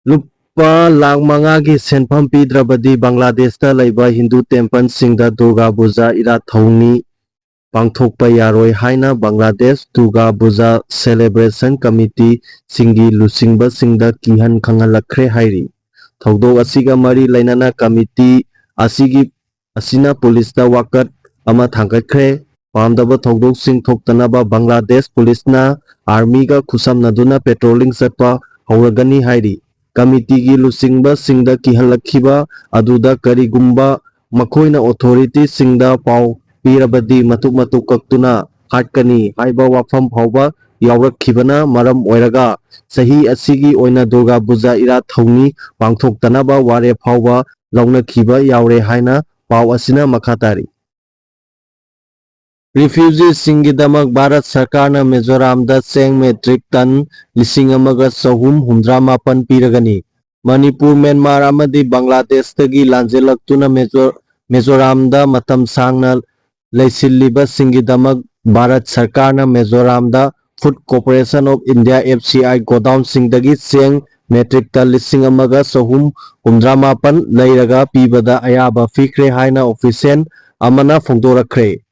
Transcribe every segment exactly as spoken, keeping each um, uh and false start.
ꯂꯨꯄꯥ ꯂꯥꯈ ꯃꯉꯥꯒꯤ ꯁꯦꯟꯐꯝ ꯄꯤꯗ꯭ꯔꯕꯗꯤ ꯕꯪꯒ꯭ꯂꯥꯗꯦꯁꯇ ꯂꯩꯕ ꯍꯤꯟꯗꯨ ꯇꯦꯝꯄꯜꯁꯤꯡꯗ ꯗꯨꯔꯒꯥ ꯄꯨꯖꯥ ꯏꯔꯥꯠ ꯊꯧꯅꯤ ꯄꯥꯡꯊꯣꯛꯄ ꯌꯥꯔꯣꯏ ꯍꯥꯏꯅ ꯕꯪꯒ꯭ꯂꯥꯗꯦꯁ ꯗꯨꯔꯒꯥ ꯄꯨꯖꯥ ꯁꯦꯂꯦꯕ꯭ꯔꯦꯁꯟ ꯀꯃꯤꯇꯤꯁꯤꯡꯒꯤ ꯂꯨꯆꯤꯡꯕꯁꯤꯡꯗ ꯀꯤꯍꯟ ꯈꯪꯍꯜꯂꯛꯈ꯭ꯔꯦ ꯍꯥꯏꯔꯤ꯫ ꯊꯧꯗꯣꯛ ꯑꯁꯤꯒ ꯃꯔꯤ ꯂꯩꯅꯅ ꯀꯃꯤꯇꯤ ꯑꯁꯤꯒꯤ ꯑꯁꯤꯅ ꯄꯨꯂꯤꯁꯇ ꯋꯥꯀꯠ ꯑꯃ ꯊꯥꯡꯒꯠꯈ꯭ꯔꯦ꯫ ꯄꯥꯝꯗꯕ ꯊꯧꯗꯣꯛꯁꯤꯡ ꯊꯣꯛꯇꯅꯕ ꯕꯪꯒ꯭ꯂꯥꯗꯦꯁ ꯄꯨꯂꯤꯁꯅ ꯑꯥꯔꯃꯤꯒ ꯈꯨꯠꯁꯝꯅꯗꯨꯅ ꯄꯦꯇ꯭ꯔꯣꯂꯤꯡ ꯆꯠꯄ ꯍꯧꯔꯒꯅꯤ ꯍꯥꯏꯔꯤ꯫ ꯀꯃꯤꯇꯤꯒꯤ ꯂꯨꯆꯤꯡꯕꯁꯤꯡꯗ ꯀꯤꯍꯜꯂꯛꯈꯤꯕ ꯑꯗꯨꯗ ꯀꯔꯤꯒꯨꯝꯕ ꯃꯈꯣꯏꯅ ꯑꯣꯊꯣꯔꯤꯇꯤꯁꯤꯡꯗ ꯄꯥꯎ ꯄꯤꯔꯕꯗꯤ ꯃꯇꯨꯞ ꯃꯇꯨꯞ ꯀꯛꯇꯨꯅ ꯍꯥꯠꯀꯅꯤ ꯍꯥꯏꯕ ꯋꯥꯐꯝ ꯐꯥꯎꯕ ꯌꯥꯎꯔꯛꯈꯤꯕꯅ ꯃꯔꯝ ꯑꯣꯏꯔꯒ ꯆꯍꯤ ꯑꯁꯤꯒꯤ ꯑꯣꯏꯅ ꯗꯨꯔꯒꯥ ꯄꯨꯖꯥ ꯏꯔꯥꯠ ꯊꯧꯅꯤ ꯄꯥꯡꯊꯣꯛꯇꯅꯕ ꯋꯥꯔꯦꯞ ꯐꯥꯎꯕ ꯂꯧꯅꯈꯤꯕ ꯌꯥꯎꯔꯦ ꯍꯥꯏꯅ ꯄꯥꯎ ꯑꯁꯤꯅ ꯃꯈꯥ ꯇꯥꯔꯤ꯫ ꯔꯤꯐ꯭ꯌꯨꯖꯤꯁꯤꯡꯒꯤꯗꯃꯛ ꯚꯥꯔꯠ ꯁꯔꯀꯥꯔꯅ ꯃꯤꯖꯣꯔꯥꯝꯗ ꯆꯦꯡ ꯃꯦꯇ꯭ꯔꯤꯛ ꯇꯟ ꯂꯤꯁꯤꯡ ꯑꯃꯒ ꯆꯍꯨꯝ ꯍꯨꯝꯗ꯭ꯔꯥ ꯃꯥꯄꯟ ꯄꯤꯔꯒꯅꯤ꯫ ꯃꯅꯤꯄꯨꯔ, ꯃ꯭ꯌꯥꯟꯃꯥꯔ ꯑꯃꯗꯤ ꯕꯪꯒ꯭ꯂꯥꯗꯦꯁꯇꯒꯤ ꯂꯥꯟꯖꯦꯜꯂꯛꯇꯨꯅ ꯃꯤꯖꯣ-, ꯃꯤꯖꯣꯔꯥꯝꯗ ꯃꯇꯝ ꯁꯥꯡꯅ ꯂꯩꯁꯤꯜꯂꯤꯕꯁꯤꯡꯒꯤꯗꯃꯛ ꯚꯥꯔꯠ ꯁꯔꯀꯥꯔꯅ ꯃꯤꯖꯣꯔꯥꯝꯗ Food Corporation of India, F C I, ꯒꯣꯗꯥꯎꯟꯁꯤꯡꯗꯒꯤ ꯆꯦꯡ ꯃꯦꯇ꯭ꯔꯤꯛ ꯇꯟ ꯂꯤꯁꯤꯡ ꯑꯃꯒ ꯆꯍꯨꯝ ꯍꯨꯝꯗ꯭ꯔꯥ ꯃꯥꯄꯟ ꯂꯩꯔꯒ ꯄꯤꯕꯗ ꯑꯌꯥꯕ ꯄꯤꯈ꯭ꯔꯦ ꯍꯥꯏꯅ ꯑꯣꯐꯤꯁꯤꯌꯦꯜ ꯑꯃꯅ ꯐꯣꯡꯗꯣꯔꯛꯈ꯭ꯔꯦ꯫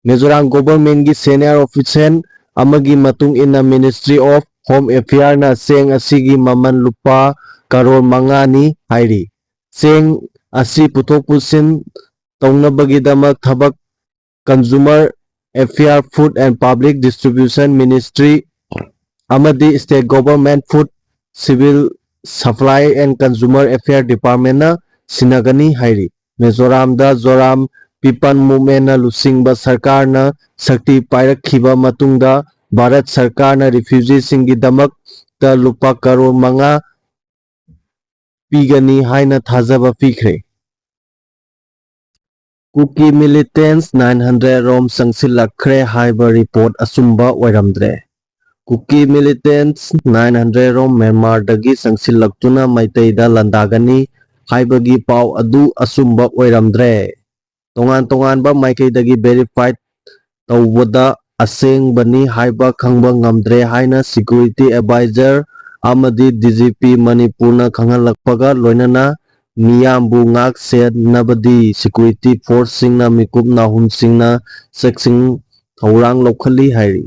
ꯃꯤꯖꯣꯔꯥꯝ ꯒꯣꯚꯔꯟꯃꯦꯟꯠꯀꯤ ꯁꯦꯅꯤꯌꯔ ꯑꯣꯐꯤꯁꯤꯌꯦꯜ ꯑꯃꯒꯤ ꯃꯇꯨꯡ ꯏꯟꯅ, Ministry of Home Affairꯅ ꯆꯦꯡ ꯑꯁꯤꯒꯤ ꯃꯃꯜ ꯂꯨꯄꯥ ꯀꯔꯣꯔ ꯃꯉꯥꯅꯤ ꯍꯥꯏꯔꯤ꯫ ꯆꯦꯡ ꯑꯁꯤ ꯄꯨꯊꯣꯛ ꯄꯨꯁꯤꯟ ꯇꯧꯅꯕꯒꯤꯗꯃꯛ ꯊꯕꯛ Consumer Affair, Food and Public Distribution Ministry ꯑꯃꯗꯤ State Government Food, Civil Supply and Consumer Affair Departmentꯅ ꯁꯤꯟꯅꯒꯅꯤ ꯍꯥꯏꯔꯤ꯫ ꯃꯤꯖꯣꯔꯥꯝꯗ ꯖꯣꯔꯥꯝ ꯄꯤꯄꯜ ꯃꯨꯚꯃꯦꯟꯠꯅ ꯂꯨꯆꯤꯡꯕ ꯁꯔꯀꯥꯔꯅ ꯁꯛꯇꯤ ꯄꯥꯏꯔꯛꯈꯤꯕ ꯃꯇꯨꯡꯗ ꯚꯥꯔꯠ ꯁꯔꯀꯥꯔꯅ ꯔꯤꯐ꯭ꯌꯨꯖꯤꯁꯤꯡꯒꯤꯗꯃꯛꯇ ꯂꯨꯄꯥ ꯀꯔꯣꯔ ꯃꯉꯥ ꯄꯤꯒꯅꯤ ꯍꯥꯏꯅ ꯊꯥꯖꯕ ꯄꯤꯈ꯭ꯔꯦ꯫ ꯀꯨꯀꯤ ꯃꯤꯂꯤꯇꯦꯟꯠꯁ ꯅꯥꯏꯟ ꯍꯟꯗ꯭ꯔꯦꯗ ꯔꯣꯝ ꯆꯪꯁꯤꯜꯂꯛꯈ꯭ꯔꯦ ꯍꯥꯏꯕ ꯔꯤꯄꯣꯔꯠ ꯑꯆꯨꯝꯕ ꯑꯣꯏꯔꯝꯗ꯭ꯔꯦ꯫ ꯀꯨꯀꯤ ꯃꯤꯂꯤꯇꯦꯟꯠꯁ ꯅꯥꯏꯟ ꯍꯟꯗ꯭ꯔꯦꯗ ꯔꯣꯝ ꯃ꯭ꯌꯥꯟꯃꯥꯔꯗꯒꯤ ꯆꯪꯁꯤꯜꯂꯛꯇꯨꯅ ꯃꯩꯇꯩꯗ ꯂꯥꯟꯗꯥꯒꯅꯤ ꯍꯥꯏꯕꯒꯤ ꯄꯥꯎ ꯑꯗꯨ ꯑꯆꯨꯝꯕ ꯑꯣꯏꯔꯝꯗ꯭ꯔꯦ꯫ ꯇꯣꯉꯥꯟ ꯇꯣꯉꯥꯟꯕ ꯃꯥꯏꯀꯩꯗꯒꯤ ꯚꯦꯔꯤꯐꯥꯏ ꯇꯧꯕꯗ ꯑꯁꯦꯡꯕꯅꯤ ꯍꯥꯏꯕ ꯈꯪꯕ ꯉꯝꯗ꯭ꯔꯦ ꯍꯥꯏꯅ ꯁꯦꯀ꯭ꯌꯨꯔꯤꯇꯤ ꯑꯦꯗꯚꯥꯏꯖꯔ ꯑꯃꯗꯤ ꯗꯤ ꯖꯤ ꯄꯤ ꯃꯅꯤꯄꯨꯔꯅ ꯈꯪꯍꯜꯂꯛꯄꯒ ꯂꯣꯏꯅꯅ ꯃꯤꯌꯥꯝꯕꯨ ꯉꯥꯛ ꯁꯦꯟꯅꯕꯗꯤ ꯁꯦꯀ꯭ꯌꯨꯔꯤꯇꯤ ꯐꯣꯔꯁꯁꯤꯡꯅ ꯃꯤꯀꯨꯞ ꯅꯥꯍꯨꯝꯁꯤꯡꯅ ꯆꯦꯛꯁꯤꯟ ꯊꯧꯔꯥꯡ ꯂꯧꯈꯠꯂꯤ ꯍꯥꯏꯔꯤ꯫